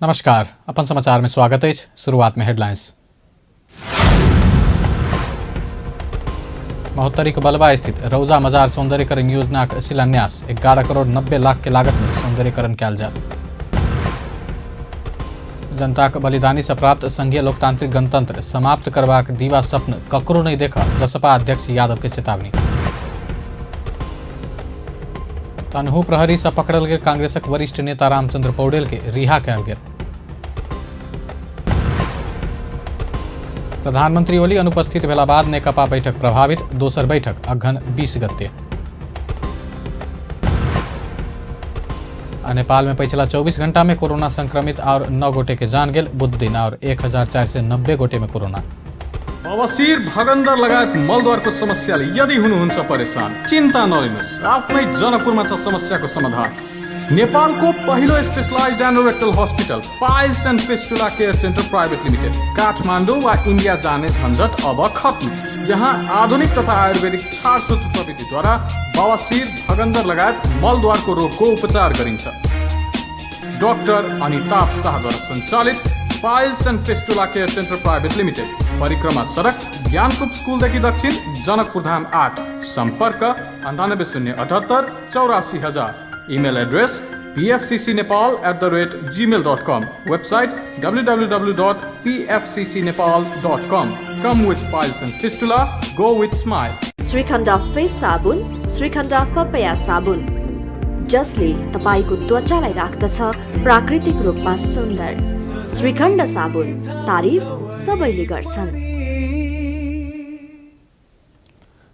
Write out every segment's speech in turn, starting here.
नमस्कार, अपन समाचार में स्वागत अछि। शुरुआत में हेडलाइंस। महोत्तरीक बलवा स्थित रौजा मजार सौंदर्यीकरण योजनाक शिलान्यास 11 करोड़ 90 लाख के लागत में सौंदर्यीकरण कयल जायत। जनताक बलिदानी से प्राप्त संघीय लोकतांत्रिक गणतंत्र समाप्त करबाक दीवा स्वप्न ककरो नहीं देखा, जसपा अध्यक्ष यादव के चेतावनी। तनहु प्रहरी से पकड़ल गेल कांग्रेसक वरिष्ठ नेता रामचंद्र पौडेल के रिहा कयल गेल। प्रधानमंत्री ओली अनुपस्थित भेला बाद नेकपा बैठक प्रभावित, दोसर बैठक अघन 20 गते। आ नेपाल में पिछला 24 घंटा में कोरोना संक्रमित और 9 गोटे के जान गेल। बुध दिन और 1490 गोटे में कोरोना। बवासीर भगन्दर लगायत मलद्वारको समस्याले यदि हुनुहुन्छ परेशान, चिन्ता नलिनुहोस्, आफ्नै जनकपुरमा छ समस्याको समाधान। नेपालको पहिलो specialized anorectal hospital piles and fistula care centre private limited. Kathmandu वा इन्डिया जाने झन्झट अब खत्म। यहाँ आधुनिक तथा आयुर्वेदिक क्षारसूत्र प्रविधिद्वारा बवासीर भगन्दर लगायत मलद्वारको रोगको उपचार गरिन्छ। डाक्टर अनिताभ शाहद्वारा सञ्चालित piles and fistula care centre private limited, परिक्रमा सडक, ज्ञानकूप स्कुलदेखि दक्षिण, जनकपुर धाम 8। सम्पर्क 98 0 78 84 हजार। Email address pfccnepal@gmail.com। Website www.pfccnepal.com। Come with piles and fistula, go with smile. Shrikhand face साबुन, श्रीखण्ड पपया साबुन, जसले तपाईँको त्वचालाई राख्दछ प्राकृतिक रूपमा सुन्दर। श्रीखण्ड साबुन, तारिफ सबैले गर्छन्।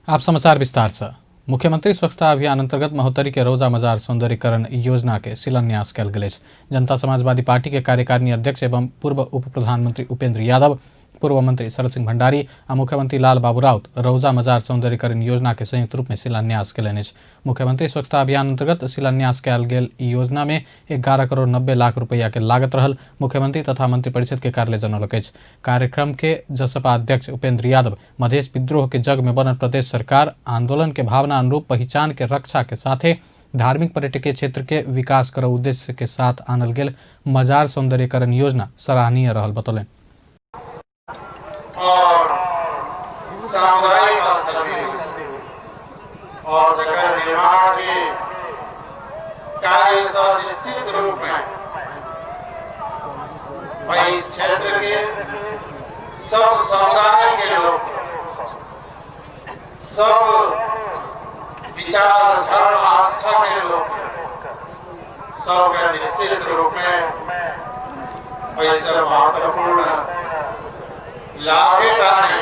आप समाचार विस्तार से। मुख्यमंत्री स्वच्छता अभियान अंतर्गत महोत्तरी के रौजा मजार सौंदर्यीकरण योजना के शिलान्यास कयल गेल अछि। जनता समाजवादी पार्टी के कार्यकारिणी अध्यक्ष एवं पूर्व उप प्रधानमंत्री उपेंद्र यादव, पूर्व मंत्री शरद सिंह भंडारी आ मुख्यमंत्री लाल बाबू राउत रौजा मजार सौंदर्यीकरण योजना के संयुक्त रूप में शिलान्यास कयलनि अछि। मुख्यमंत्री स्वच्छता अभियान अंतर्गत शिलान्यास कयल गेल ई योजना में 11 करोड़ 90 लाख रुपया के लागत रहल मुख्यमंत्री तथा मंत्रिपरिषद के कार्यालय जनौलक अछि। कार्यक्रम के जसपा अध्यक्ष उपेंद्र यादव मधेश विद्रोह के जग में बनल प्रदेश सरकार आंदोलन के भावना अनुरूप पहिचान के रक्षा के साथे धार्मिक पर्यटकीय क्षेत्र के विकास कर उद्देश्य के साथ आनल गेल मजार सौंदर्यीकरण योजना सराहनीय रहल बतौलनि। और सामुदायिक स्थल भी और जकर निर्माण के कार्य निश्चित रूप में इस क्षेत्र के सब समुदाय के लोग, सब विचार धर्म आस्था के लोग सबके निश्चित रूप में ऐसा महत्वपूर्ण लाभे नहीं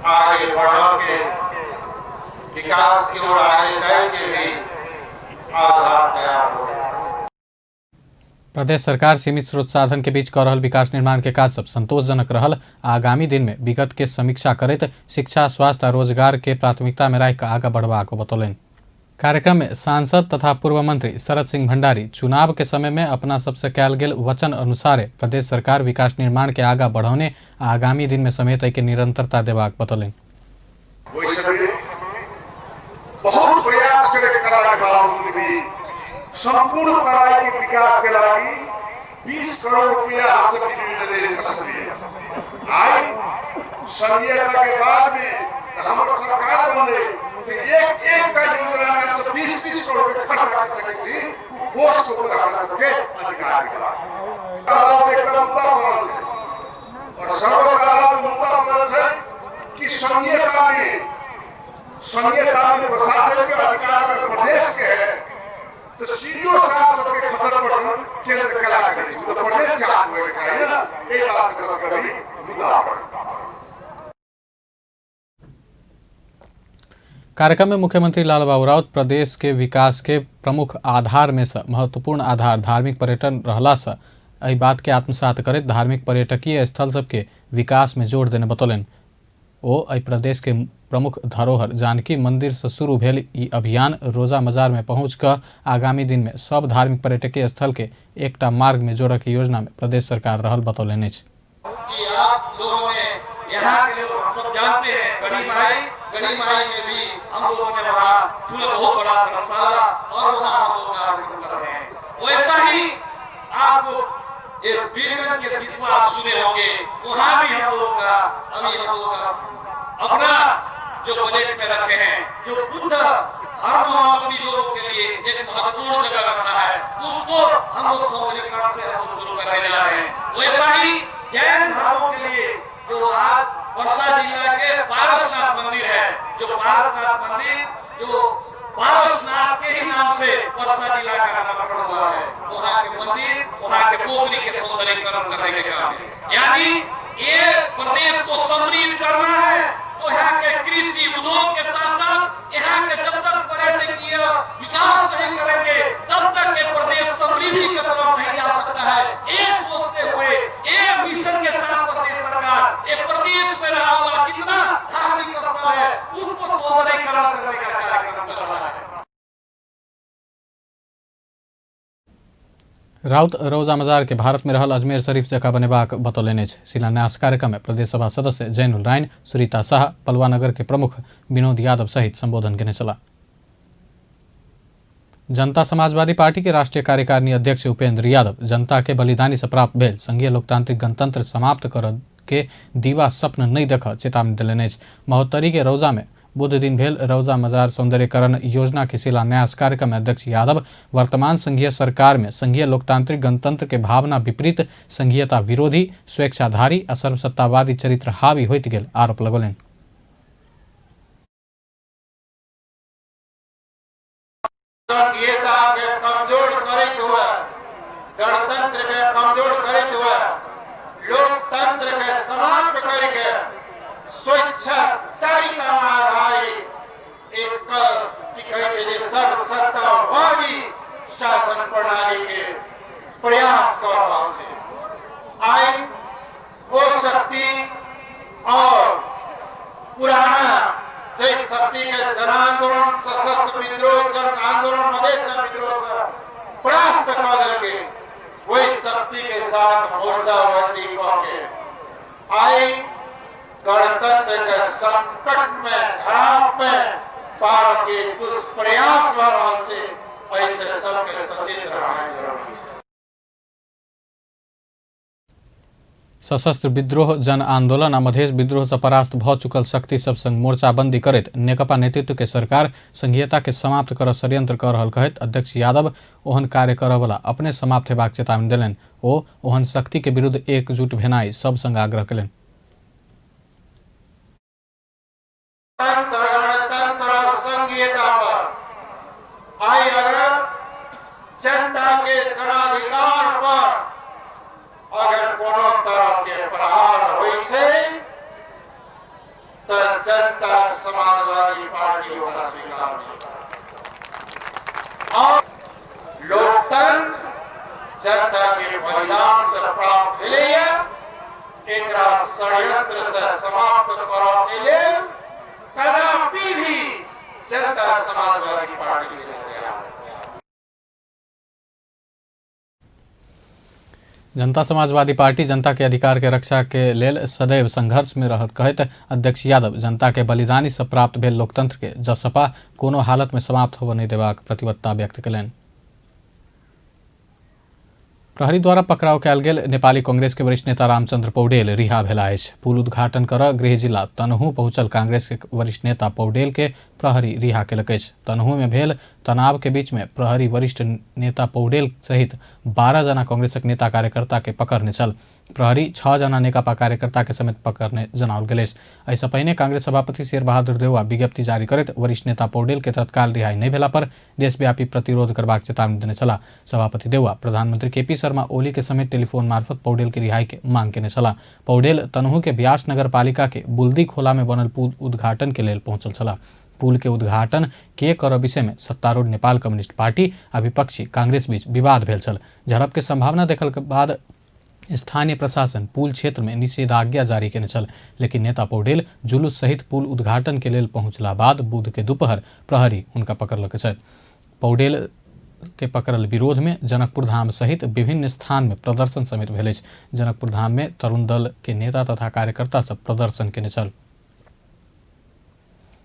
आगे बढ़ के विकास की ओर आगे जाए के भी आधार तैयार हो। प्रदेश सरकार सीमित स्रोत साधन के बीच कर रहल विकास निर्माण के काज सब संतोषजनक रहल। आगामी दिन में विगत के समीक्षा करैत शिक्षा, स्वास्थ्य आ रोजगार के प्राथमिकता में राखि आगा बढ़बाक बतौलनि। कार्यक्रम में सांसद तथा पूर्व मंत्री शरद सिंह भंडारी चुनाव के समय में अपना सबसे कयल गेल वचन अनुसारे प्रदेश सरकार विकास निर्माण के आगा बढ़ौने आ आगामी दिन में समेत एहि के निरंतरता देबाक बतौलनि। बहुत प्रयास करे के बावजूद भी संपूर्ण तराई के विकास के लागि 20 करोड़ रुपया हम सब खसकलिए। आई संघीयता के बाद में हमारे सरकार बनले तो एक एक का योजना में हम सब 20-20 करोड़ रुपया खर्चा कर सके थी। कोष के ऊपर हमरा सबके अधिकार बा। एक मुद्दा बनल छै और सर्वकाल मुद्दा बनल छै कि संघीयता में प्रशासन के अधिकार अगर प्रदेश के है तो सीडीओ साहब सबके खतर पर केंद्र कला करे, तो प्रदेश के हाथ में चाहिए ना। एक बात कभी मुद्दा पर कार्यक्रम में मुख्यमंत्री लाल बाबू राउत प्रदेश के विकास के प्रमुख आधार में से महत्वपूर्ण आधार धार्मिक पर्यटन रहला से एहि बात के आत्मसात करैत धार्मिक पर्यटकीय स्थल सबके विकास में जोर देने बतौलनि। ओ एहि प्रदेश के प्रमुख धरोहर जानकी मंदिर से शुरू भेल ई अभियान रोजा मजार में पहुँच कऽ आगामी दिन में सब धार्मिक पर्यटकीय स्थल के एकटा मार्ग में जोड़क योजना में प्रदेश सरकार रहल बतौलनि अछि। कि आप लोगों ने यहाँ के लोग सब जानते हैं गढ़ी माई में भी हम लोगों ने वहाँ पूरा बहुत बड़ा धर्मशाला और वहाँ हम लोग कार्यक्रम कर रहे हैं। वैसा ही आपको ये वीरगंज के विश्व आप सुने होंगे, वहां भी हम लोगों का अभी हम लोगों का अपना जो बजट में रखे हैं, जो बुद्ध धर्मावलंबी लोगों के लिए एक महत्वपूर्ण जगह रखा है, उसको हम लोग सौंदर्यीकरण से हम लोग शुरू करने जा रहे हैं। वैसा ही जैन धर्मों के लिए जो आज वर्षा जिला के पारसनाथ मंदिर है, जो पारसनाथ मंदिर जो पारसनाथ के ही नाम से वर्षा जिला का नामकरण हुआ है, वहाँ के मंदिर, वहाँ के पोखरी के सौंदर्यीकरण करने के काम है। यानी ये प्रदेश को समृद्ध करना है तो यहाँ के कृषि उद्योग के साथ साथ यहाँ के जब तक पर्यटकीय विकास नहीं करेंगे तब तक ये प्रदेश समृद्धि की तरफ नहीं जा सकता है। ये सोचते हुए ये मिशन के साथ प्रदेश सरकार ये प्रदेश में रहा हुआ कितना धार्मिक स्थल है उसको सौंदर्यीकरण करने का कार्यक्रम कर रहा है। राउत रौजा मजार के भारत में रहल अजमेर शरीफ जकाँ बनेबाक बतौलनि अछि। शिलान्यास कार्यक्रम में प्रदेश सभा सदस्य जैनुल राइन, सुरीता शाह, पलवानगर के प्रमुख विनोद यादव सहित संबोधन केने छलाह। जनता समाजवादी पार्टी के राष्ट्रीय कार्यकारिणी अध्यक्ष उपेंद्र यादव जनता के बलिदानी से प्राप्त भेल संघीय लोकतांत्रिक गणतंत्र समाप्त कर के दीवा स्वप्न नहीं देख चेतावनी देलनि अछि। महोत्तरी के रौजा में बुध दिन भेल रौजा मजार सौंदर्यीकरण योजना के शिलान्यास कार्यक्रम में अध्यक्ष यादव वर्तमान संघीय सरकार में संघीय लोकतांत्रिक गणतंत्र के भावना विपरीत संघीयता विरोधी, स्वेच्छाधारी आ सर्वसत्तावादी चरित्र हावी होइत गेल आरोप लगौलनि। संघीयता के कमजोर करैत हुए, गणतंत्र के कमजोर करैत हुए, लोकतंत्र के समाप्त करके स्वेच्छाचारिता आधारित एक की कहै छै जे सर्वसत्तावादी शासन प्रणाली के प्रयास कऽ रहल छै। आइ ओ शक्ति और पुराना जे शक्ति के जनांदोलन, सशस्त्र विद्रोह, जन आंदोलन, मधेश जन विद्रोह से परास्त कऽ देलकै, वही शक्ति के साथ मोर्चाबंदी कऽ के आइ गणतंत्र के संकट में, घराव में पार के दुष्प्रयास भऽ रहल छै। एहिसे सबके सचेत रहना जरूरी छै। सशस्त्र विद्रोह, जन आंदोलन आ मधेश विद्रोह से परास्त भऽ चुकल शक्ति सब संग मोर्चाबंदी करैत नेकपा नेतृत्व के सरकार संघीयता के समाप्त कर षड्यंत्र कर रहल कहैत अध्यक्ष यादव ओहन कार्य करऽवला अपने समाप्त हेबाक चेतावनी देलनि। ओ ओहन शक्ति के विरुद्ध एकजुट भेनाइ सब संग आग्रह केलनि। तंत्र, गणतंत्र और संघीयता पर आइ अगर जनता के जनाधिकार पर अगर कोनो तरह के प्रहार होइ छै तऽ जनता समाजवादी पार्टी ओकरा स्वीकार नहीं करत। और लोकतंत्र जनता के बलिदान से प्राप्त भेलैया, एकरा षड्यंत्र से समाप्त करऽ के लेल कदापि भी जनता समाजवादी पार्टी के तैयार छै। जनता समाजवादी पार्टी जनता के अधिकार के रक्षा के लेल सदैव संघर्ष में रहत कहैत अध्यक्ष यादव जनता के बलिदानी से प्राप्त भेल लोकतंत्र के जसपा कोनो हालत में समाप्त होबय नहि देबाक प्रतिबद्धता व्यक्त केलनि। प्रहरी द्वारा पकड़ाव कयल गेल नेपाली कांग्रेस के वरिष्ठ नेता रामचंद्र पौडेल रिहा भेला अछि। पुल उद्घाटन कर गृह जिला तनहु पहुंचल कांग्रेस के वरिष्ठ नेता पौडेल के प्रहरी रिहा केलक अछि। तनहु में भेल तनाव के बीच में प्रहरी वरिष्ठ नेता पौडेल सहित 12 जना कांग्रेसक नेता कार्यकर्ता के पकड़ने छल। प्रहरी 6 जना नेकपा कार्यकर्ता के समेत पकड़ने जनाओल गेल अछि। एहिसँ पहिने कांग्रेस सभापति शेरबहादुर देउवा विज्ञप्ति जारी करैत वरिष्ठ नेता पौडेल के तत्काल रिहाई नहि भेला पर देशव्यापी प्रतिरोध करबाक चेतावनी देने छलाह। सभापति देउवा प्रधानमंत्री केपी शर्मा ओली के समेत टेलीफोन मार्फत पौडेल के रिहाई के मांग केने छलाह। पौडेल तनहु के ब्यास नगरपालिका के बुल्दी खोला में बनल पुल उद्घाटन के लेल पहुंचल छलाह। पुल के उद्घाटन के कर विषय में सत्तारूढ़ नेपाल कम्युनिस्ट पार्टी आ विपक्षी कांग्रेस बीच विवाद भेल छल। झड़प के संभावना देखल के बाद स्थानीय प्रशासन पुल क्षेत्र में निषेधाज्ञा जारी केने छल, लेकिन नेता पौडेल जुलूस सहित पुल उद्घाटन के लेल पहुंचला बाद बुध के दोपहर प्रहरी हुनका पकड़लक छल। पौडेल के पकड़ल विरोध में जनकपुर धाम सहित विभिन्न स्थान में प्रदर्शन समेत भेल अछि। जनकपुर धाम में तरुण दल के नेता तथा कार्यकर्ता सब प्रदर्शन केने छल।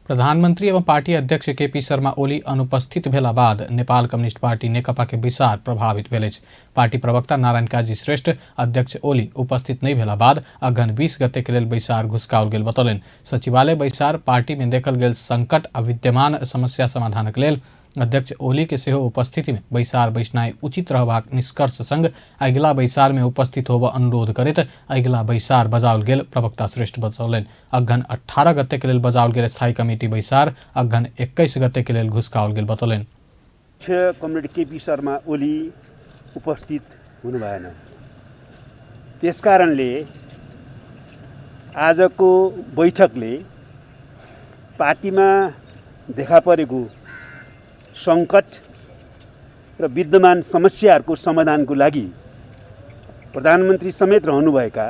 प्रधानमंत्री एवं पार्टी अध्यक्ष केपी शर्मा ओली अनुपस्थित भेला बाद नेपाल कम्युनिस्ट पार्टी नेकपा के बैसार प्रभावित भेल अछि। पार्टी प्रवक्ता नारायण काजी श्रेष्ठ अध्यक्ष ओली उपस्थित नहि भेला बाद अगहन 20 गते के लेल बैसार घुसकाओल गेल बतौलनि। सचिवालय बैसार पार्टी में देखल गेल संकट आ विद्यमान समस्या समाधानक लेल अध्यक्ष ओली के सेहो उपस्थिति में बैसार बैसनाइ उचित रहबाक निष्कर्ष संग अगिला बैसार में उपस्थित होबऽ अनुरोध करैत अगिला बैसार बजाओल गेल प्रवक्ता श्रेष्ठ बतौलनि। अगहन 18 गते के लेल बजाओल गेल स्थायी कमिटी बैसार अगहन 21 गते के लेल घुसकाओल गेल बतौलनि। कमरेड केपी शर्मा ओली उपस्थित हुनु भएन, त्यसकारणले आजको बैठकले पार्टीमा देखा परेको सङ्कट र विद्यमान समस्याहरूको समाधानको लागि प्रधानमन्त्री समेत रहनुभएका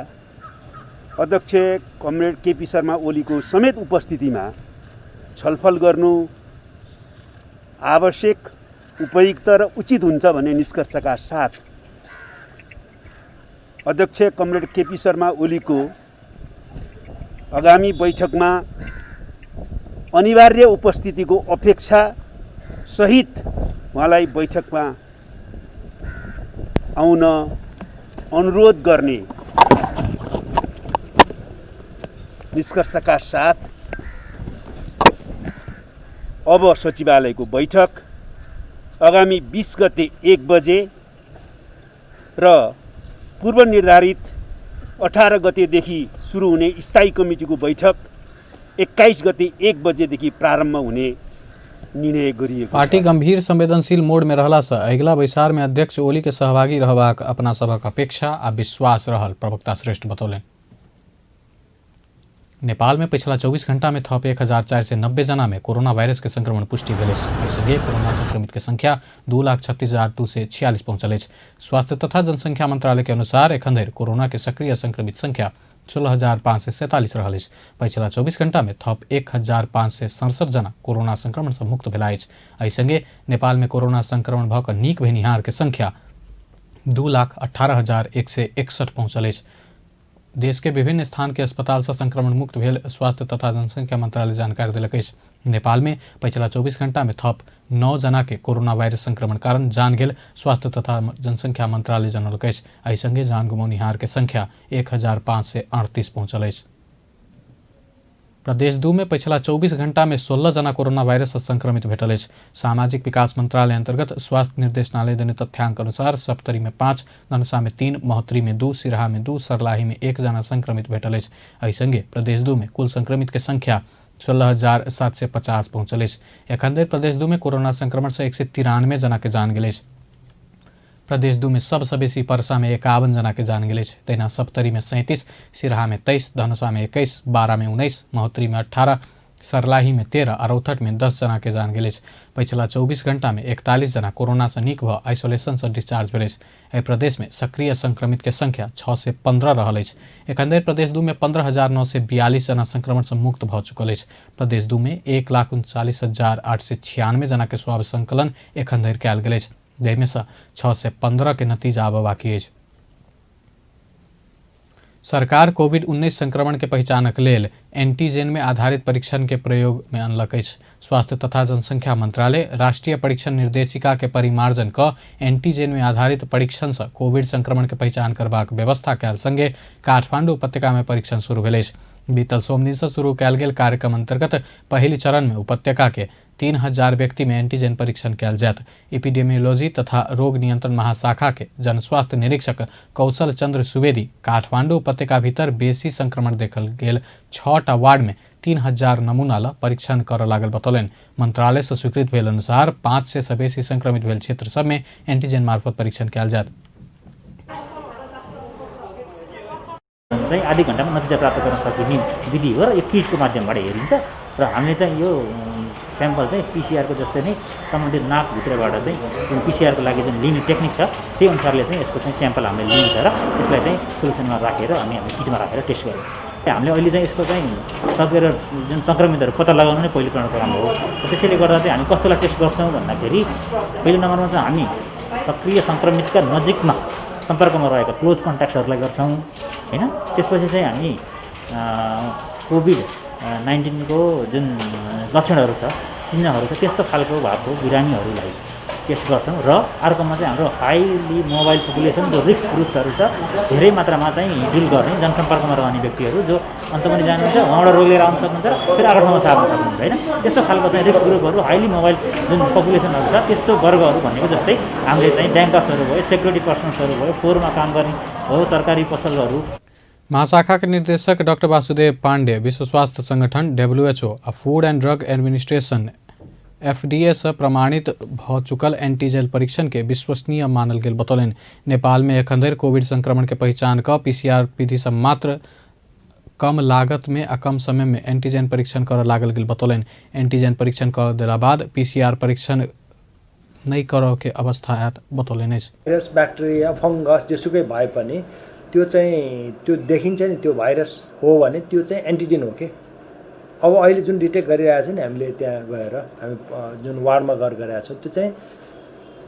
अध्यक्ष कमरेड केपी शर्मा ओलीको समेत उपस्थितिमा छलफल गर्नु आवश्यक, उपयुक्त र उचित हुन्छ भन्ने निष्कर्षका साथ अध्यक्ष कमरेड केपी शर्मा ओलीको आगामी बैठकमा अनिवार्य उपस्थितिको अपेक्षा सहित उहाँलाई बैठकमा आउन अनुरोध गर्ने निष्कर्षका साथ अब सचिवालयको बैठक आगामी 20 गते 1 बजे र पूर्व निर्धारित 18 गतेदेखि सुरु हुने स्थायी कमिटीको बैठक 21 गते 1 बजेदेखि प्रारम्भ हुने निर्णय गरिएको। पार्टी गंभीर संवेदनशील मोड़ में रहला से अगिला बैसार में अध्यक्ष ओली के सहभागी रहबाक अपना सभक अपेक्षा आ विश्वास रहल प्रवक्ता श्रेष्ठ बतौलनि। नेपाल में पिछला 24 घंटा में थप 1490 जना में कोरोना वायरस के संक्रमण पुष्टि भेल अछि। एहि संगे कोरोना संक्रमित के संख्या 2,36,246 पहुंचल अछि। स्वास्थ्य तथा जनसंख्या मंत्रालय के अनुसार एखन धरि कोरोना के सक्रिय संक्रमित संख्या 16,547 रहल अछि। पछिला 24 घंटा में थप 1,567 जना कोरोना संक्रमण से मुक्त भेला अछि। एहि संगे नेपाल में कोरोना संक्रमण भऽ कऽ नीक भेनिहार के संख्या 2,18,161 पहुंचल अछि। देश के विभिन्न स्थान के अस्पताल से संक्रमण मुक्त भेल स्वास्थ्य तथा जनसंख्या मंत्रालय जानकारी देलक अछि। नेपाल में पछिला 24 घंटा में थप 9 जना के कोरोना वायरस संक्रमण कारण जान गेल स्वास्थ्य तथा जनसंख्या मंत्रालय जनौलक अछि। एहि संगे जान गुमौनिहार के संख्या 1,538 पहुंचल अछि। प्रदेश 2 में पछिला 24 घंटा में 16 जना कोरोना वायरस से संक्रमित भेटल अछि। सामाजिक विकास मंत्रालय अंतर्गत स्वास्थ्य निर्देशनालय देने तथ्यांक अनुसार सप्तरी में 5, धनुषा में 3, महोत्तरी में 2, सिरहा में 2, सरलाही में 1 जना संक्रमित भेटल अछि। एहि संगे प्रदेश 2 में कुल संक्रमित के संख्या 16,750 पहुंचल अछि। एखन धरि प्रदेश 2 में कोरोना संक्रमण से 193 जना के जान गेल अछि। प्रदेश 2 में सबसँ बेसी परसा में 51 जना के जान गेल अछि। तहिना सप्तरी में 37, सिरहा में 23, धनुषा में 21, बारा में 19, महोत्तरी में 18, सरलाही में 13 आ रौतहट में 10 जना के जान गेल अछि। पछिला 24 घंटा में 41 जना कोरोना से नीक भऽ आइसोलेशन से डिस्चार्ज भेल अछि। एहि प्रदेश में सक्रिय संक्रमित के संख्या 615 रहल अछि। एखन धरि प्रदेश 2 में 15,942 जना संक्रमण से मुक्त भऽ चुकल अछि। प्रदेश 2 में 1,39,896 जना के स्वाब संकलन एखन धरि कयल गेल अछि, जाहिमे सँ 615 के नतीजा आबऽ बाकी अछि। सरकार कोविड-19 संक्रमण के पहचानक लेल एंटीजन में आधारित परीक्षण के प्रयोग में अनलक अछि। स्वास्थ्य तथा जनसंख्या मंत्रालय राष्ट्रीय परीक्षण निर्देशिका के परिमार्जन क एंटीजन में आधारित परीक्षण से कोविड संक्रमण के पहचान करबाक व्यवस्था कयल संगे काठमांडू उपत्यका में परीक्षण शुरू भेल अछि। बीतल सोमदिन से शुरू कयल गेल कार्यक्रम अंतर्गत पहिल चरण में उपत्यका के 3,000 व्यक्ति में एंटीजन परीक्षण कयल जायत। एपिडेमियोलॉजी तथा रोग नियंत्रण महाशाखा के जनस्वास्थ्य निरीक्षक कौशल चंद्र सुवेदी काठमांडू उपत्यका भीतर बेसी संक्रमण देखल गेल 6टा वार्ड में 3,000 नमूना ल परीक्षण करऽ लागल बतौलनि। मंत्रालय से स्वीकृत भेल अनुसार 500 से बेसी संक्रमित भेल क्षेत्र सब में एंटीजन मार्फत परीक्षण कयल जायत। चाहिँ आधी घन्टामा नतिजा प्राप्त गर्न सकिने विधि हो र यो किटको माध्यमबाट हेरिन्छ र हामीले चाहिँ यो स्याम्पल चाहिँ पिसिआरको जस्तै नै सम्बन्धित नाकभित्रबाट चाहिँ जुन पिसिआरको लागि जुन लिने टेक्निक छ त्यही अनुसारले चाहिँ यसको चाहिँ स्याम्पल हामीले लिन्छ र यसलाई चाहिँ सोल्युसनमा राखेर अनि हामी किटमा राखेर टेस्ट गर्छौँ। हामीले अहिले चाहिँ यसको चाहिँ सकेर जुन सङ्क्रमितहरू पत्ता लगाउनु नै पहिलो चरणको काम हो। त्यसैले गर्दा चाहिँ हामी कस्तोलाई टेस्ट गर्छौँ भन्दाखेरि पहिलो नम्बरमा चाहिँ हामी सक्रिय सङ्क्रमितका नजिकमा सम्पर्कमा रहेका क्लोज कन्ट्याक्ट्सहरूलाई गर्छौँ होइन। त्यसपछि चाहिँ हामी कोभिड 19को जुन लक्षणहरू छ, चिन्हहरू छ, त्यस्तो खालको भएको बिरामीहरूलाई टेस्ट गर्छौँ। र अर्कोमा चाहिँ हाम्रो हाइली मोबाइल पपुलेसन जो रिस्क ग्रुप्सहरू छ, धेरै मात्रामा चाहिँ हिँडडुल गर्ने, जनसम्पर्कमा रहने व्यक्तिहरू जो अन्त पनि जानुहुन्छ, वहाँबाट रोग लिएर आउन सक्नुहुन्छ र फेरि अर्को ठाउँमा सार्न सक्नुहुन्छ होइन। त्यस्तो खालको चाहिँ रिस्क ग्रुपहरू, हाइली मोबाइल जुन पपुलेसनहरू छ त्यस्तो वर्गहरू भनेको जस्तै हामीले चाहिँ ब्याङ्कर्सहरू भयो, सेक्युरिटी पर्सन्सहरू भयो, फोहोरमा काम गर्ने हो, तरकारी पसलहरू। महाशाखा के निर्देशक डॉक्टर वासुदेव पांडे विश्व स्वास्थ्य संगठन WHO आ food and drug administration FDA से प्रमाणित भ चुकल एंटीजन परीक्षण के विश्वसनीय मानल गेल बतौलनि। नेपाल में एखन धरि कोविड संक्रमण के पहिचान क पीसीआर विधि से मात्र कम लागत में आ कम समय में एंटीजन परीक्षण करऽ लागल गेल बतौलनि। एंटीजन परीक्षण कऽ देला बाद पीसीआर परीक्षण नहि करऽ के अवस्था आयत बतौलनि अछि। भाइरस, ब्याक्टेरिया, फङ्गस जेसुकै भए पनि त्यो चाहिँ त्यो देखिन्छ नि, त्यो भाइरस हो भने त्यो चाहिँ एन्टिजेन हो के। अब अहिले जुन डिटेक्ट गरिरहेको छ नि हामीले त्यहाँ गएर, हामी जुन वार्डमा गएर गरिरहेको छौँ, त्यो चाहिँ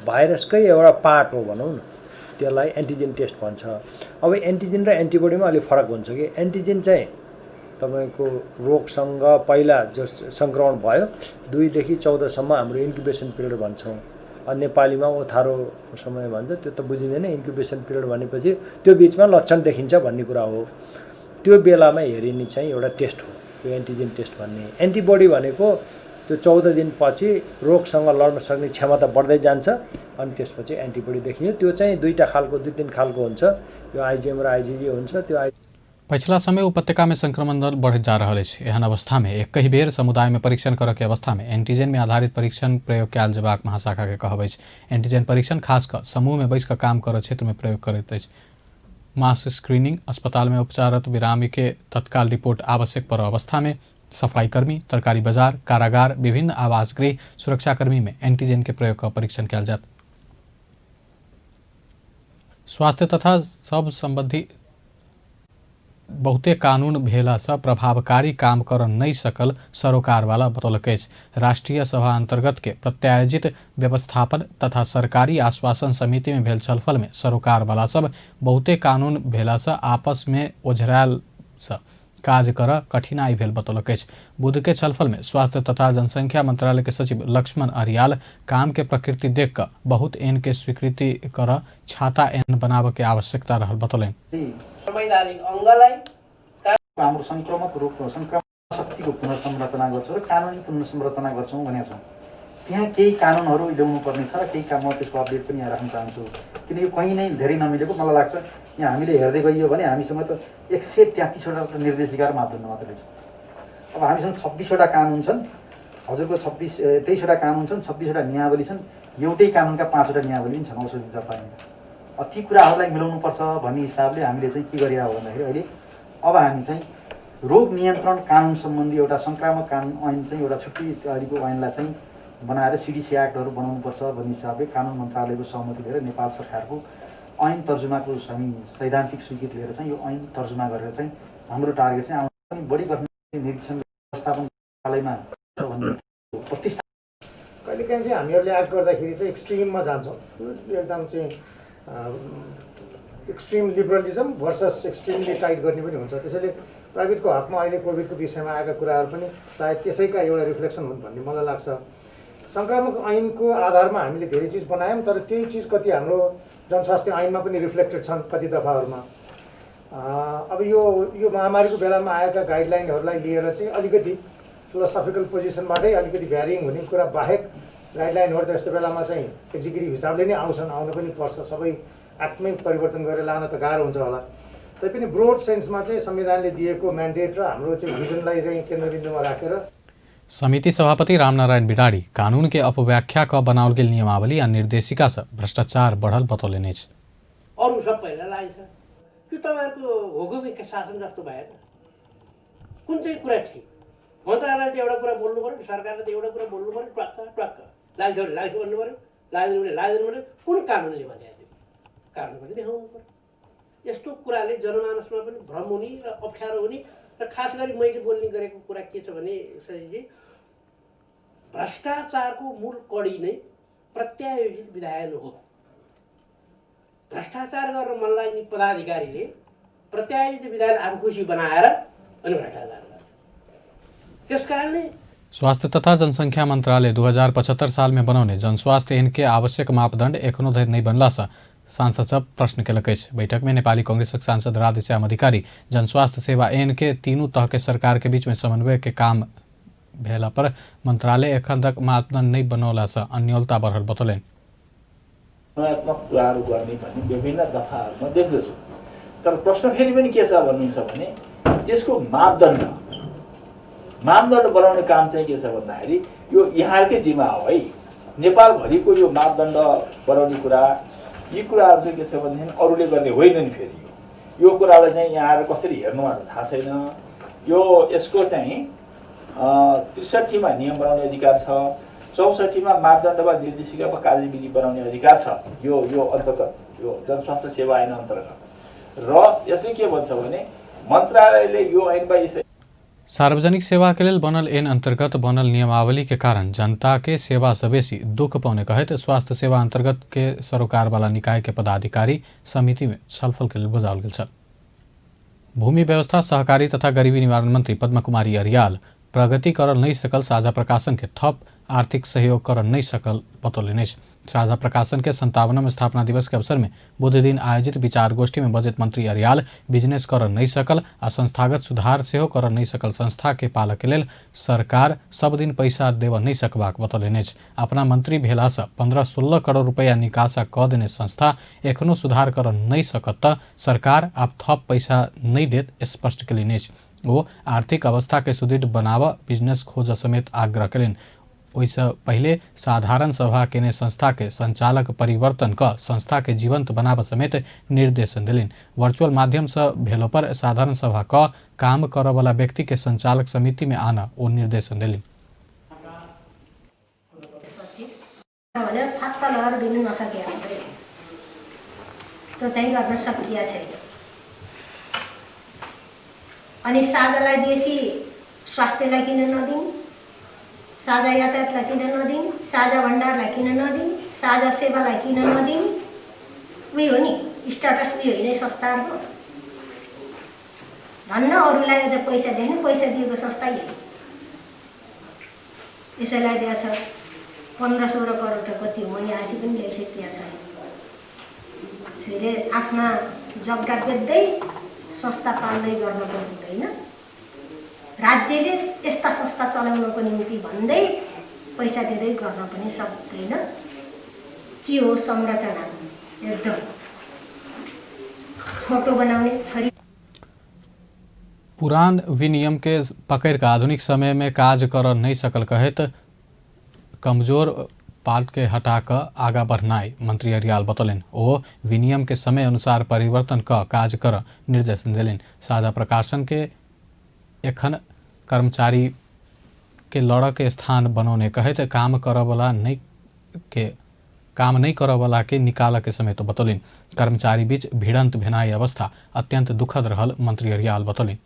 भाइरसकै एउटा पार्ट हो भनौँ न, त्यसलाई एन्टिजेन टेस्ट भन्छ। अब एन्टिजेन र एन्टिबोडीमा अलिक फरक हुन्छ कि एन्टिजेन चाहिँ तपाईँको रोगसँग पहिला जो सङ्क्रमण भयो 2 देखि 14 सम्म हाम्रो इन्क्युबेसन पिरियड भन्छौँ, नेपालीमा ओथारो समय भन्छ, त्यो त बुझिँदैन। इन्क्युबेसन पिरियड भनेपछि त्यो बिचमा लक्षण देखिन्छ भन्ने कुरा हो। त्यो बेलामा हेरिने चाहिँ एउटा टेस्ट हो यो एन्टिजेन टेस्ट भन्ने। एन्टिबोडी भनेको त्यो 14 दिनपछि रोगसँग लड्न सक्ने क्षमता बढ्दै जान्छ अनि त्यसपछि एन्टिबोडी देखिन्छ। त्यो चाहिँ दुईवटा खालको, 2-3 खालको हुन्छ, यो आइजिएम र आइजिजी हुन्छ। त्यो पछिला समय उपत्यका में संक्रमण दर बढ़ैत जा रहल अछि। एहन अवस्था में एकहि बेर समुदाय में परीक्षण करऽ के अवस्था में एंटीजन में आधारित परीक्षण प्रयोग कयल जेबाक महाशाखा के कहब अछि। एंटीजन परीक्षण खास कऽ समूह में बैस कऽ काम करऽ क्षेत्र में प्रयोग करैत अछि। मास स्क्रीनिंग, अस्पताल में उपचाररत बिरामी के तत्काल रिपोर्ट आवश्यक पड़ऽ अवस्था में सफाईकर्मी, तरकारी बाजार, कारागार, विभिन्न आवास गृह, सुरक्षाकर्मी में एंटीजन के प्रयोग कऽ परीक्षण कयल जायत। स्वास्थ्य तथा सब संबंधी बहुते कानून भेला से प्रभावकारी काम कर नहीं सकल सरोकारवाला बतौलक अछि। राष्ट्रीय सभा अंतर्गत के प्रत्यायोजित व्यवस्थापन तथा सरकारी आश्वासन समिति में भेल छलफल में सरोकारवाला सब बहुते कानून भेला से आपस में ओझरायल से काज कर कठिनाई भेल बतौलक अछि। बुध के छलफल में स्वास्थ्य तथा जनसंख्या मंत्रालय के सचिव लक्ष्मण अरियाल काम के प्रकृति देख कऽ बहुत एन के स्वीकृति कर छाता एन बनाबऽ के आवश्यकता रहल बतौलनि। संवैधानिक अङ्गलाई हाम्रो संक्रामक रोग संक्रामक शक्तिको पुनर्संरचना गर्छौँ र कानुनी पुनर्संरचना गर्छौँ भनेका छौँ। त्यहाँ केही कानुनहरू ल्याउनु पर्ने छ र केही काम म त्यसको अपडेट पनि यहाँ राख्न चाहन्छु, किनकि कहीँ नै धेरै नमिलेको मलाई लाग्छ। यहाँ हामीले हेर्दै गइयो भने हामीसँग त 133वटा निर्देशिका र मापदण्ड मात्रै छ। अब हामीसँग 26वटा कानुन छन्, हजुरको 23वटा कानुन छन्, 26वटा नियमावली छन्, एउटै कानुनका 5वटा नियमावली पनि छन् औषधि दर्ता। ती कुराहरूलाई मिलाउनुपर्छ भन्ने हिसाबले हामीले चाहिँ के गरिया हो भन्दाखेरि अहिले अब हामी चाहिँ रोग नियन्त्रण कानुन सम्बन्धी एउटा सङ्क्रामक कानुन ऐन चाहिँ एउटा छुट्टै अहिलेको ऐनलाई चाहिँ बनाएर सिडिसी एक्टहरू बनाउनुपर्छ भन्ने हिसाबले कानुन मन्त्रालयको सहमति लिएर नेपाल सरकारको ऐन तर्जुमाको हामी सैद्धान्तिक स्वीकृति लिएर चाहिँ यो ऐन तर्जुमा गरेर चाहिँ हाम्रो टार्गेट चाहिँ आउनु पनि बढी गठन निरीक्षण व्यवस्थापन कार्यालयमा भन्ने प्रतिष्ठा। कहिलेकाहीँ चाहिँ हामीहरूले एक्ट गर्दाखेरि चाहिँ एक्सट्रिममा जान्छौँ, एकदम चाहिँ extreme liberalism versus extremely tight गर्ने पनि हुन्छ। त्यसैले प्राइभेटको हकमा अहिले कोभिडको विषयमा आएका कुराहरू पनि सायद त्यसैका एउटा रिफ्लेक्सन हुन् भन्ने मलाई लाग्छ। सङ्क्रामक ऐनको आधारमा हामीले धेरै चिज बनायौँ, तर त्यही चिज कति हाम्रो जनस्वास्थ्य ऐनमा पनि रिफ्लेक्टेड छन् कति दफाहरूमा। अब यो यो महामारीको बेलामा आएका गाइडलाइनहरूलाई लिएर चाहिँ अलिकति फिलोसफिकल पोजिसनबाटै अलिकति भ्यारिङ हुने कुरा बाहेक गाइडलाइनहरू त यस्तो बेलामा चाहिँ एक्जिक्युटिभ हिसाबले नै आउँछन्, आउन पनि पर्छ, सबै एक्टमै परिवर्तन गरेर लान त गाह्रो हुन्छ होला। तैपनि ब्रोड सेन्समा चाहिँ संविधानले दिएको म्यान्डेट र हाम्रो चाहिँ भिजनलाई चाहिँ केन्द्रबिन्दुमा राखेर समिति सभापति रामनारायण बिराड़ी कानून के अपव्याख्या क बनाओल गेल नियमावली आ निर्देशिका से भ्रष्टाचार बढ़ल बतौलनि अछि। अरू सबैलाई लागेको छ त्यो तपाईँहरूको हुकुमी शासन जस्तो भएन। कुन चाहिँ कुरा ठिक? मन्त्रालयले त एउटा कुरा बोल्नु पऱ्यो, सरकारले त एउटा कुरा बोल्नु पऱ्यो, ट्वाक्क ट्वाक्क लाग्छ भने लाग्छ भन्नु पऱ्यो, लाग्दैन भने लाग्दैन भन्यो। कुन कानुनले भने त्यो कानुन पनि देखाउनु पऱ्यो। यस्तो कुराले जनमानसमा पनि भ्रम हुने र अप्ठ्यारो हुने र खास गरी मैले बोल्ने गरेको कुरा के छ भने सजिजी, भ्रष्टाचारको मूल कडी नै प्रत्यायोजित विधायन हो। भ्रष्टाचार गर्न मन लाग्ने पदाधिकारीले प्रत्यायोजित विधान आफू खुसी बनाएर अनि भ्रष्टाचार गर्छ। त्यस कारणले स्वास्थ्य तथा जनसंख्या मन्त्रालय 2075 साल में बनौने जनस्वास्थ्य ऐन के आवश्यक मापदण्ड एखनो धरि नहि बनला सँ सांसद सब प्रश्न केलक अछि। बैठक में नेपाली कांग्रेसक सांसद राधेश्याम अधिकारी जनस्वास्थ्य सेवा ऐन के तीनू तह के सरकार के बीच में समन्वय के काम भेला पर मंत्रालय एखन तक मापदण्ड नहि बनौला सँ अन्योलता बढ़ल बतौलनि। गुणात्मक कुराहरू गर्ने भन्ने विभिन्न दफाहरूमा देख्दछु। तर प्रश्न फेरि पनि के छ भन्नुहुन्छ भने त्यसको मापदण्ड बनाउने काम चाहिँ के छ भन्दाखेरि यो यहाँकै जिम्मा हो है। नेपालभरिको यो मापदण्ड बनाउने कुरा, यी कुराहरू चाहिँ के छ भनेदेखि अरूले गर्ने होइन नि। फेरि यो कुरालाई चाहिँ यहाँहरू कसरी हेर्नु भएको थाहा छैन। यो यसको चाहिँ 63मा नियम बनाउने अधिकार छ, 64मा मापदण्ड वा निर्देशिका वा कार्यविधि बनाउने अधिकार छ। यो यो अन्तर्गत, यो जनस्वास्थ्य सेवा ऐन अन्तर्गत। र यसले के भन्छ भने मन्त्रालयले यो ऐन वा यसै सार्वजनिक सेवा के लेल बनल ऐन अंतर्गत बनल नियमावली के कारण जनता के सेवा से बेसी दुख पाउने कहैत स्वास्थ्य सेवा अंतर्गत के सरोकार वाला निकाय के पदाधिकारी समिति में छलफल के लेल बजाओल गेल छल। भूमि व्यवस्था सहकारी तथा गरीबी निवारण मंत्री पद्म कुमारी अरियाल प्रगति करल नहीं सकल साझा प्रकाशन के थप आर्थिक सहयोग कर नहीं सकल बतौलनि अछि। साझा प्रकाशन के 57वां स्थापना दिवस के अवसर में बुध दिन आयोजित विचार गोष्ठी में बजट मंत्री अरियाल बिजनेस कर नहीं सकल आ संस्थागत सुधार सेहो कर नहीं सकल संस्था के पालक के लेल सरकार सब दिन पैसा देव नहीं सकबाक बतौलनि अछि। अपना मंत्री भेला से 15-16 करोड़ रुपया निकासा क देने संस्था एखनो सुधार कर नहीं सकत त सरकार आब थप पैसा नहीं देत स्पष्ट केलनि अछि। ओ आर्थिक अवस्था के सुदृढ़ बनाव बिजनेस खोज समेत आग्रह केलनि। ओहिसँ पहिले साधारण सभा केने संस्था के संचालक परिवर्तन क संस्था के जीवंत बनाब समेत निर्देशन देलनि। वर्चुअल माध्यम से भेलो पर साधारण सभा क काम करऽ वाला व्यक्ति के संचालक समिति में आना ओ निर्देशन देलनि। अनि साझालाई दिएपछि स्वास्थ्यलाई किन नदिने, साझा यातायातलाई किन नदिने, साझा भण्डारलाई किन नदिने, साझा सेवालाई किन नदिने? उयो हो नि स्ट्याटस, उयो होइन संस्थाहरूको। धन्न अरूलाई अझ पैसा दिएन, पैसा दिएको संस्था यही यसैलाई दिएछ। 15-16 करोड त कति हो, मैले आसी पनि ल्याइसकेको छैन। त्यसैले आफ्ना जग्गा बेच्दै संस्था पाल्दै गर्न पनि हुँदैन। राज्यले यस्ता संस्था चलाउनको निम्ति भन्दै पैसा दिँदै गर्न पनि सक्दैन। के हो संरचना? एकदम छोटो बनाउने छरी। पुरान विनियम के पकड़ के आधुनिक समय में काज कर नहीं सकल कहत कमजोर पार्ट के हटा क आगा बढ़नाई मंत्री अरियाल बतौलनि। ओ विनियम के समय अनुसार परिवर्तन क काज कर निर्देशन देलनि। साझा प्रकाशन के एखन कर्मचारी के लड़ के स्थान बनौने कहैत काम करऽवला काम नहीं करऽवला के निकाल के समेत बतौलनि। कर्मचारी बीच भिड़ंत भेनाई अवस्था अत्यंत दुखद रहल मंत्री अरियाल बतौलनि।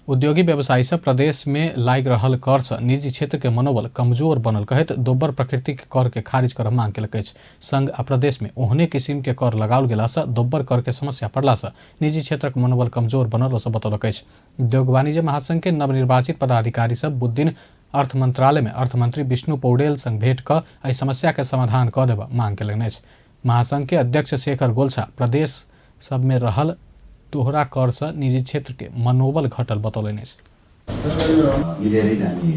उद्योगी व्यवसायी सब प्रदेश में लाग रहल कर से निजी क्षेत्र के मनोबल कमजोर बनल कहैत दोबर प्रकृति के कर के खारिज कर मांग केलक अछि। संघ आ प्रदेश में ओहने किसिम के कर लगाओल गेला से दोबर कर के समस्या पड़ला से निजी क्षेत्रक मनोबल कमजोर बनल ओ बतौलक अछि। उद्योग वाणिज्य महासंघ के नवनिर्वाचित पदाधिकारी सब बुधदिन अर्थ मंत्रालय में अर्थमंत्री विष्णु पौडेल संग भेंट क एहि समस्या के समाधान क देबऽ मांग केलनि अछि। महासंघ के अध्यक्ष शेखर गोल्छा प्रदेश सब में रहल दोहरा कर से निजी क्षेत्र के मनोबल घटल बतौलनि अछि। मिलेरै जाने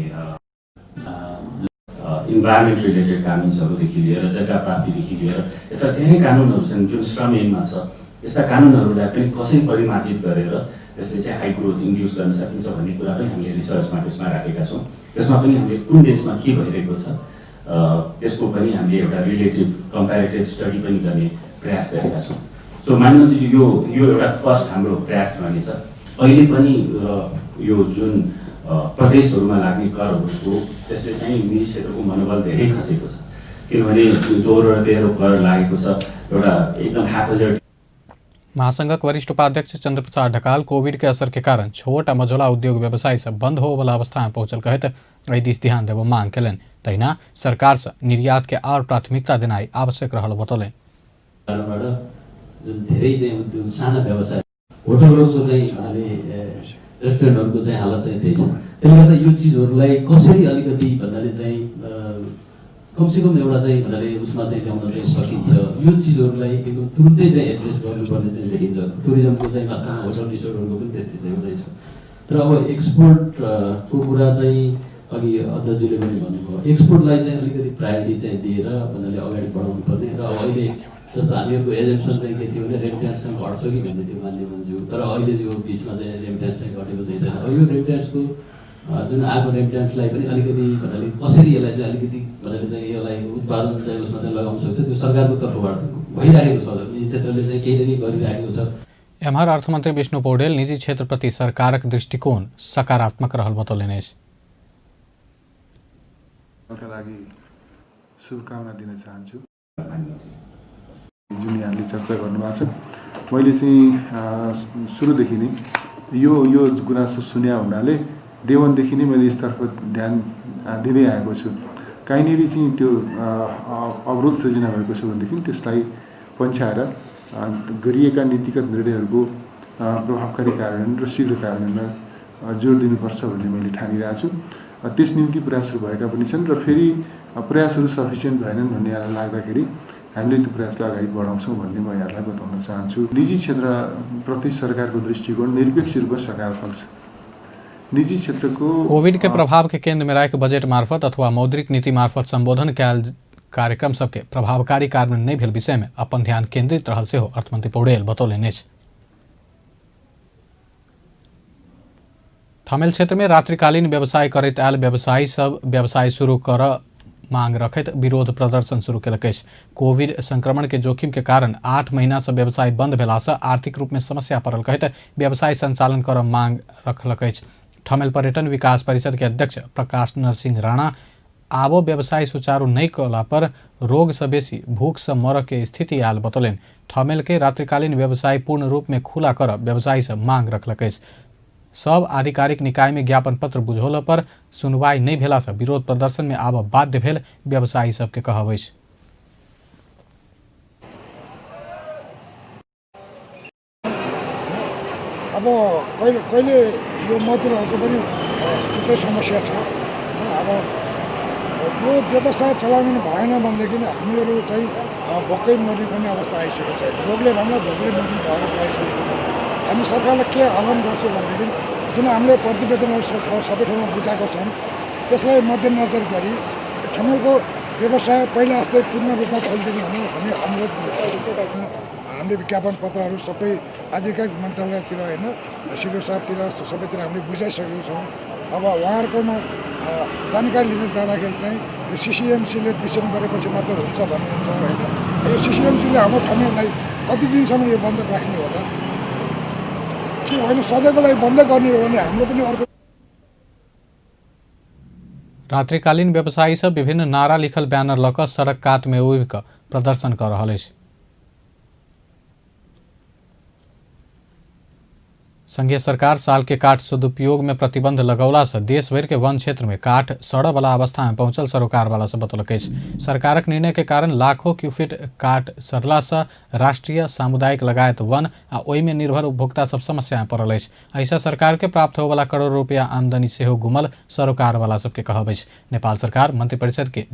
इन्भाइरोमेन्ट रिलेटेड कानुनहरूदेखि लिएर जग्गा प्राप्तिदेखि लिएर यस्ता धेरै कानुनहरू छन् जुन श्रम ऐनमा छ। यस्ता कानुनहरूलाई पनि कसरी परिमार्जित गरेर त्यसले चाहिँ हाई ग्रोथ इन्ड्युस गर्न सकिन्छ भन्ने कुरा पनि हामीले रिसर्चमा त्यसमा राखेका छौँ। त्यसमा पनि हामीले कुन देशमा के भइरहेको छ त्यसको पनि हामीले एउटा रिलेटिभ कम्पेरेटिभ स्टडी पनि गर्ने प्रयास गरेका छौँ। सो मान्यमन्त्रीजी, यो यो एउटा फर्स्ट हाम्रो प्रयास रहनेछ। अहिले पनि यो जुन प्रदेशहरूमा लाग्ने करहरूको त्यसले चाहिँ निजी क्षेत्रको मनोबल धेरै खसेको छ, किनभने दोहोरो र तेह्रो कर लागेको छ एउटा एकदम ह्यापहजार्ड। महासंघक वरिष्ठ उपाध्यक्ष चंद्रप्रसाद ढकाल कोविड के असर के कारण छोट आ मझोला उद्योग व्यवसायी सब बंद होवला अवस्था में पहुंचल कहैत एहि दिस ध्यान देबऽ मांग केलनि। तहिना सरकार से निर्यात के और प्राथमिकता देनाइ आवश्यक रहल बतौलनि। जुन धेरै चाहिँ उद्योग साना व्यवसाय होटलहरूको चाहिँ अहिले रेस्टुरेन्टहरूको चाहिँ हालत चाहिँ त्यही छ। त्यसले गर्दा यो चिजहरूलाई कसरी अलिकति भन्नाले चाहिँ कमसेकम एउटा चाहिँ भन्नाले उसमा चाहिँ ल्याउन चाहिँ सकिन्छ। यो चिजहरूलाई एकदम तुरुन्तै चाहिँ एड्रेस गर्नुपर्ने चाहिँ देखिन्छ। टुरिज्मको चाहिँ वास्तवमा होटल रिसोर्टहरूको पनि त्यस्तै चाहिँ हुँदैछ। र अब एक्सपोर्टको कुरा चाहिँ अघि अध्यक्षजीले पनि भन्नुभयो, एक्सपोर्टलाई चाहिँ अलिकति प्रायोरिटी चाहिँ दिएर भन्नाले अगाडि बढाउनु पर्ने। र अब अहिले जस्तो हामीहरूको एजम्सन चाहिँ के थियो भने रेमिट्यान्स चाहिँ घट्छ कि भन्ने थियो मान्यज्यू, तर अहिले यो बिचमा चाहिँ रेमिट्यान्स चाहिँ घटेको चाहिँ छैन। अब यो रेमिट्यान्सको जुन आएको रेमिट्यान्सलाई पनि अलिकति भन्नाले कसरी यसलाई चाहिँ अलिकति भन्नाले चाहिँ यसलाई उत्पादन चाहिँ उसमा चाहिँ लगाउन सक्छ, त्यो सरकारको तर्फबाट भइरहेको छ, निजी क्षेत्रले चाहिँ केही न केही गरिरहेको छ। एम्हर अर्थमन्त्री विष्णु पौडेल निजी क्षेत्रप्रति सरकारक दृष्टिकोण सकारात्मक रहल बतौलनि अछि। लागि शुभकामना दिन चाहन्छु। जुन यहाँले चर्चा गर्नुभएको छ, मैले चाहिँ सुरुदेखि नै यो यो गुनासो सुन्या हुनाले डे वानदेखि नै मैले यसतर्फ ध्यान दिँदै आएको छु। कहीँनिर चाहिँ त्यो अवरोध सृजना भएको छ भनेदेखि त्यसलाई पन्छ्याएर गरिएका नीतिगत निर्णयहरूको प्रभावकारी कार्यान्वयन र शीघ्र कार्यान्वयनमा जोड दिनुपर्छ भन्ने मैले ठानिरहेको छु। त्यस निम्ति प्रयासहरू भएका पनि छन् र फेरि प्रयासहरू सफिसियन्ट भएनन् भन्ने यहाँलाई लाग्दाखेरि हामीले त्यो प्रयासलाई अगाडि बढाउँछौँ भन्ने म यहाँलाई बताउन चाहन्छु। निजी क्षेत्रप्रति सरकारको दृष्टिकोण निरपेक्ष रूपमा सकारात्मक छ। निजी क्षेत्रको कोविड के प्रभाव के केंद्र में राख बजट मार्फत अथवा मौद्रिक नीति मार्फत संबोधन कयल कार्यक्रम सबके प्रभावकारी कार्यान्वयन नहि भेल विषय में अपन ध्यान केंद्रित रहल सेहो अर्थमंत्री पौडेल बतौलनि अछि। थमेल क्षेत्र में रात्रिकालीन व्यवसाय करैत आयल व्यवसायी सब व्यवसाय शुरू कर मांग रखैत विरोध प्रदर्शन शुरू केलक अछि। कोविड संक्रमण के जोखिम के कारण 8 महीना से व्यवसाय बंद भेला से आर्थिक रूप में समस्या पड़ल कहैत व्यवसाय संचालन कर मांग रखलक अछि। ठमेल पर्यटन विकास परिषद के अध्यक्ष प्रकाश नरसिंह राणा आबो व्यवसाय सुचारू नहीं कला पर रोग से बेसी भूख से मर के स्थिति आयल बतौलनि। ठमेल के रात्रिकालीन व्यवसाय पूर्ण रूप में खुला कर व्यवसायी से मांग रखलक अछि। सब आधिकारिक निकाय में ज्ञापन पत्र बुझौला पर सुनवाई नहीं भेला से विरोध प्रदर्शन में आब बाध्य भेल व्यवसायी सबके कहब अछि। अब कहिले कहिले यो मजदुरहरूको पनि छुट्टै समस्या छ। अब यो व्यवसाय चलाउनु भएन भनेदेखि हामीहरू चाहिँ भोकै मर्ने पनि अवस्था आइसकेको छ। रोगले भन्दा भोकले मर्ने अवस्था आइसकेको छ। हामी सरकारलाई के आह्वान गर्छौँ भनेदेखि जुन हामीले प्रतिवेदनहरू सबै ठाउँमा बुझाएको छौँ त्यसलाई मध्यनजर गरी ठमेलको व्यवसाय पहिला जस्तै पूर्ण रूपमा खोलिदिनु भन्ने अनुरोध गर्छु। हामीले विज्ञापन पत्रहरू सबै आधिकारिक मन्त्रालयतिर होइन सिडिओ साहबतिर सबैतिर हामीले बुझाइसकेको छौँ। अब उहाँहरूकोमा जानकारी लिन जाँदाखेरि चाहिँ यो सिसिएमसीले डिसिजन गरेपछि मात्र हुन्छ भन्नुहुन्छ होइन। यो सिसिएमसीले हाम्रो ठमेललाई कति दिनसम्म यो बन्द राख्ने हो त? के होइन सधैँको लागि बन्द गर्ने हो भने हाम्रो पनि अर्को। रात्रिकालीन व्यवसायी सब विभिन्न नारा लिखल बैनर लऽ कऽ सड़क कात में उबि कऽ प्रदर्शन कऽ रहल अछि। संघीय सरकार साल के काठ सदुपयोग में प्रतिबंध लगौला से देश भरि के वन क्षेत्र में काठ सड़य वाला अवस्था में पहुंचल सरोकार वाला से बतौलक अछि। सरकारक निर्णय के कारण लाखों क्यूफिट काठ सड़ला से राष्ट्रीय सामुदायिक लगायत वन आ ओहि में निर्भर उपभोक्ता सब समस्या में पड़ल अछि। ऐसा सरकार के प्राप्त होयवला करोड़ रुपया आमदनी सेहो गुमल सरोकार वाला सबके कहब अछि। नेपाल सरकार मंत्रिपरिषद के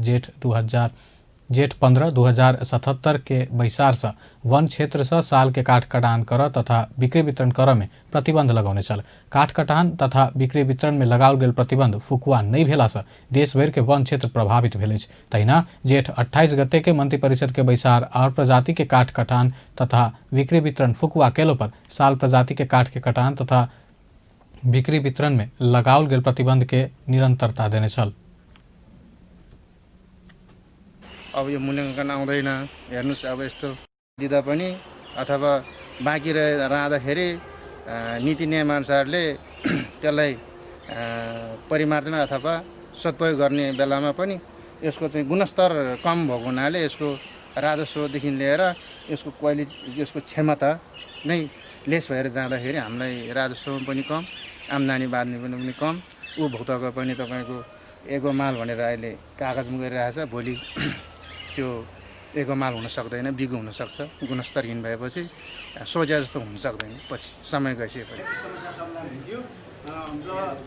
जेठ 15, 2077 के बैसार से वन क्षेत्र से साल के काठ कटान कर तथा बिक्री वितरण कर में प्रतिबंध लगौने छल। काठ कटान तथा बिक्री वितरण में लगाओल गेल प्रतिबंध फुकुआ नहीं भेला से देशभरि के वन क्षेत्र प्रभावित भेल अछि। तहिना जेठ 28 गते के मंत्रिपरिषद के बैसार और प्रजाति के काठ कटान तथा बिक्री वितरण फुकुआ केलो पर साल प्रजाति के काठ के कटान तथा बिक्री वितरण में लगाओल गेल प्रतिबंध के निरंतरता देने छल। अब यो मूल्याङ्कन आउँदैन। हेर्नुहोस्, अब यस्तो दिँदा पनि अथवा बाँकी रहँदाखेरि नीति नियमअनुसारले त्यसलाई परिमार्जन अथवा सदुपयोग गर्ने बेलामा पनि यसको चाहिँ गुणस्तर कम भएको हुनाले यसको राजस्वदेखि लिएर यसको क्वालिटी, यसको क्षमता नै लेस भएर जाँदाखेरि हामीलाई राजस्व पनि कम, आम्दानी बाँध्ने पनि कम, उपभोक्ताको पनि तपाईँको एगो माल भनेर अहिले कागजमा गरिरहेछ, भोलि त्यो एगो माल हुन सक्दैन, बिगो हुनसक्छ। गुणस्तरहीन भएपछि सोचे जस्तो हुन सक्दैन पछि समय गइसकेपछि। र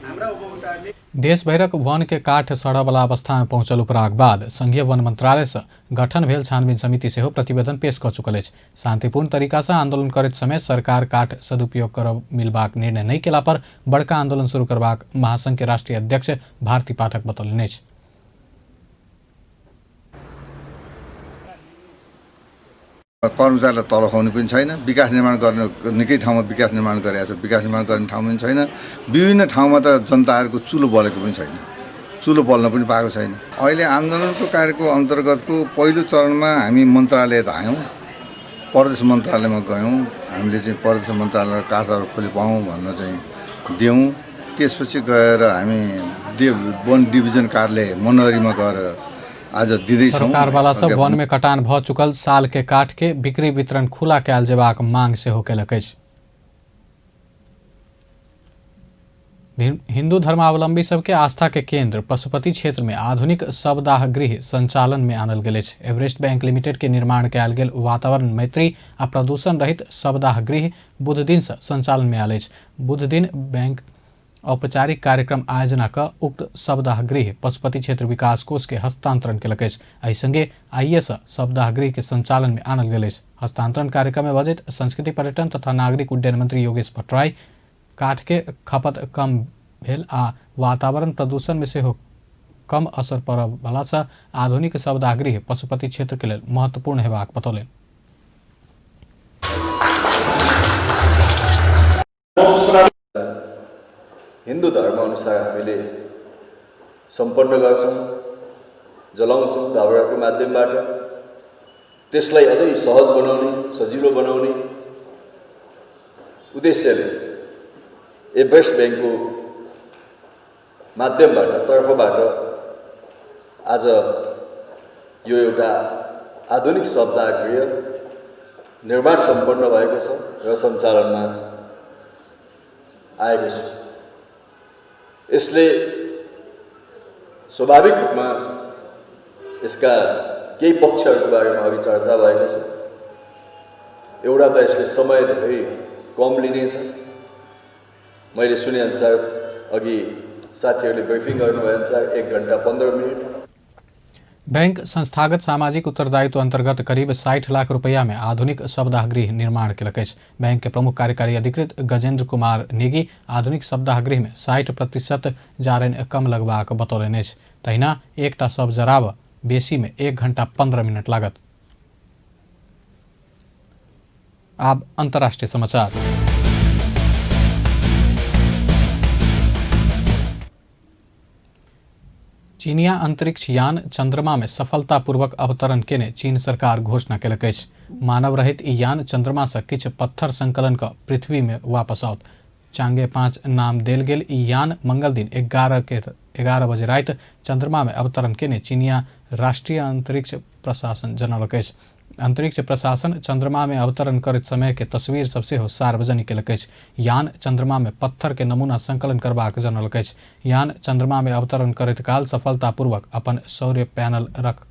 हाम्रा उपभोक्ताहरूले देशभरिक वन के काठ सड़यवला अवस्था में पहुंचल उपराक बाद संघीय वन मंत्रालय से गठन भेल छानबीन समिति सेहो प्रतिवेदन पेश कऽ चुकल अछि। शांतिपूर्ण तरीका से आंदोलन करैत समय सरकार काठ सदुपयोग करब मिलबाक निर्णय नहि केला पर बड़का आंदोलन शुरू करबाक महासंघ के राष्ट्रीय अध्यक्ष भारती पाठक बतौलनि अछि। कर्मचारीलाई तलब खुवाउने पनि छैन, विकास निर्माण गर्ने निकै ठाउँमा विकास निर्माण गरेको छ, विकास निर्माण गर्ने ठाउँ पनि छैन। विभिन्न ठाउँमा त जनताहरूको चुलो बलेको पनि छैन, चुलो बल्न पनि पाएको छैन। अहिले आन्दोलनको कार्यको अन्तर्गतको पहिलो चरणमा हामी मन्त्रालय त आयौँ, परदेश मन्त्रालयमा गयौँ। हामीले चाहिँ परदेश मन्त्रालय काठहरू खोली पाऊँ भन्न चाहिँ दियौँ। त्यसपछि गएर हामी वन डिभिजन कार्यालय मनहरीमा गएर आज दिँदैछौँ। सरकारवाला सब वन में कटान भ चुकल साल के काठ के बिक्री वितरण खुला कयल जेबाक मांग सेहो केलक अछि। हिंदू धर्मावलंबी सबके आस्था के केंद्र पशुपति क्षेत्र में आधुनिक शवदाह गृह संचालन में आनल गेल अछि। एवरेस्ट बैंक लिमिटेड के निर्माण कयल गेल वातावरण मैत्री आ प्रदूषण रहित शवदाह गृह बुध दिन से संचालन में आयल अछि। बुध दिन बैंक औपचारिक कार्यक्रम आयोजना क उक्त शवदाह गृह पशुपति क्षेत्र विकास कोष के हस्तांतरण केलक अछि। एहि संगे आइए से शवदाह गृह के संचालन में आनल गेल अछि। हस्तांतरण कार्यक्रम में बजैत संस्कृति पर्यटन तथा नागरिक उड्डयन मंत्री योगेश भट्टराई काठ के खपत कम भेल आ वातावरण प्रदूषण में सेहो कम असर पड़य वाला से आधुनिक शवदाह गृह पशुपति क्षेत्र के लेल महत्वपूर्ण हेबाक बतौलनि। हिन्दू धर्मअनुसार हामीले सम्पन्न गर्छौँ, जलाउँछौँ दाउराको माध्यमबाट। त्यसलाई अझै सहज बनाउने, सजिलो बनाउने उद्देश्यले एभरेस्ट ब्याङ्कको माध्यमबाट तर्फबाट आज यो एउटा आधुनिक शवदाह गृह निर्माण सम्पन्न भएको छ र सञ्चालनमा आएको छ। यसले स्वाभाविक रूपमा यसका केही पक्षहरूको बारेमा अघि चर्चा भएको छ। एउटा त यसले समय धेरै कम लिनेछ। मैले सुनेअनुसार अघि साथीहरूले ब्रिफिङ गर्नुभएअनुसार 1 घन्टा 15 मिनट। बैंक संस्थागत सामाजिक उत्तरदायित्व अंतर्गत करीब 60 लाख रुपया में आधुनिक शवदाह गृह निर्माण केलक अछि। बैंक के प्रमुख कार्यकारी अधिकृत गजेंद्र कुमार नेगी आधुनिक शवदाह गृह में 60% जारनि कम लगबाक बतौलनि अछि। तहिना एकटा शव जराब बेसी में 1 घंटा 15 मिनट लागत। आब अंतर्राष्ट्रीय समाचार। चीनिया अंतरिक्ष यान चंद्रमा में सफलतापूर्वक अवतरण केने चीन सरकार घोषणा केलक अछि। मानव रहित ई यान चंद्रमा से किछु पत्थर संकलन क पृथ्वी में वापस आओत। चांगे 5 नाम देल गेल ई यान मंगल दिन 11 बजे राति चंद्रमा में अवतरण केने चीनिया राष्ट्रीय अंतरिक्ष प्रशासन जनौलक अछि। अंतरिक्ष प्रशासन चंद्रमा में अवतरण करैत समय के तस्वीर सब सेहो सार्वजनिक केलक अछि। यान चंद्रमा में पत्थर के नमूना संकलन करबाक जनौलक अछि। यान चंद्रमा में अवतरण करैत काल सफलतापूर्वक अपन सौर्य पैनल रख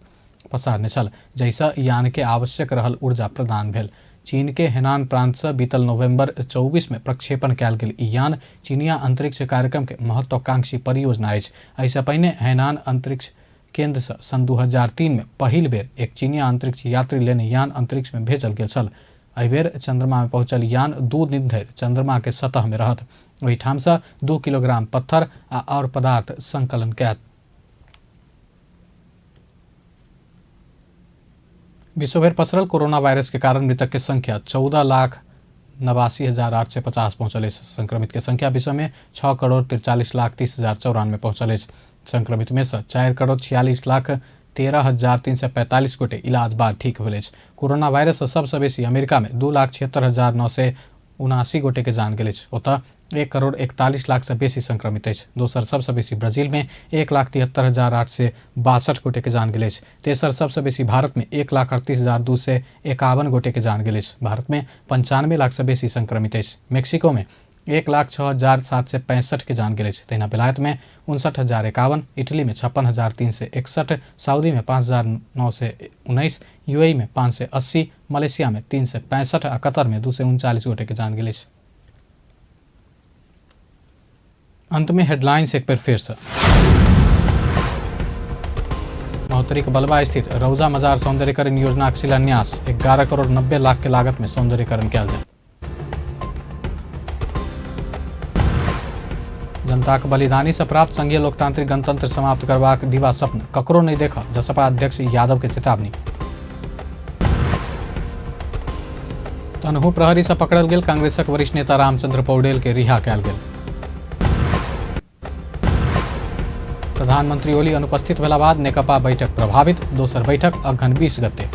पसारने छल, जाहिसँ यान के आवश्यक रहल ऊर्जा प्रदान भेल। चीन के हेनान प्रांत से बीतल नवंबर 24 में प्रक्षेपण कयल गेल ई यान चीनिया अंतरिक्ष कार्यक्रम के महत्वाकांक्षी परियोजना अछि। एहिसँ पहिने हेनान अंतरिक्ष केंद्र से सन 2003 में पहिल बेर एक चीनिया अंतरिक्ष यात्री लेने यान अंतरिक्ष में भेजल गेल छल। एहि बेर चंद्रमा में पहुंचल यान 2 दिन धरि चंद्रमा के सतह में रहत। ओहिठाम से 2 किलोग्राम पत्थर आ और पदार्थ संकलन कयत। विश्वभरि पसरल कोरोना वायरस के कारण मृतक के संख्या 14,89,850 पहुंचल अछि। संक्रमित के संख्या विश्व में 6,43,30,094 पहुंचल अछि। संक्रमित में से 4,46,13,345 गोटे इलाज बाद ठीक भेल अछि। कोरोना वायरस से सबसँ बेसी अमेरिका में 2,76,979 गोटे के जान गेल अछि। ओतऽ 1,41,00,000 से बेसी संक्रमित अछि। दोसर सबसँ बेसी ब्राजील में 1,73,862 गोटे के जान गेल अछि। तेसर सबसँ बेसी भारत में 1,38,251 गोटे के जान गेल अछि। भारत में 95 लाख से बेसी संक्रमित अछि। मेक्सिको में 1,06,765 के जान गेल अछि। तहिना बेलायत में 59,051, इटली में 56,361, सऊदी में 5,919, यूएई में 580, मलेशिया में 365 आ कतर में 239 गोटे के जान गेल अछि। अंत में हेडलाइंस एक बेर फेर से। महोत्तरी के बलवा स्थित रौजा मजार सौंदर्यीकरण योजना के शिलान्यास 11 करोड़ 90 लाख के लागत में सौंदर्यीकरण कयल जायत। जनता के बलिदानी से प्राप्त संघीय लोकतांत्रिक गणतंत्र समाप्त करबाक दिवा स्वप्न ककरो नहीं देखा, जसपा अध्यक्ष यादव के चेतावनी। तनहु प्रहरी से पकड़ल गेल कांग्रेसक वरिष्ठ नेता रामचंद्र पौडेल के रिहा कयल गेल। प्रधानमंत्री ओली अनुपस्थित भेला बाद नेकपा बैठक प्रभावित, दोसर बैठक अघन 20 गते।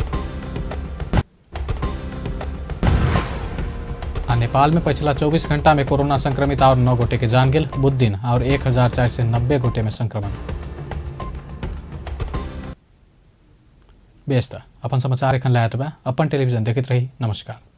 आ नेपाल में पछिला 24 घंटा में कोरोना संक्रमित और 9 गोटे के जान गेल। बुध दिन और 1490 गोटे में संक्रमण। बेस त अपन समाचार एखन लायत बा। अपन टेलीविजन देखैत रही। नमस्कार।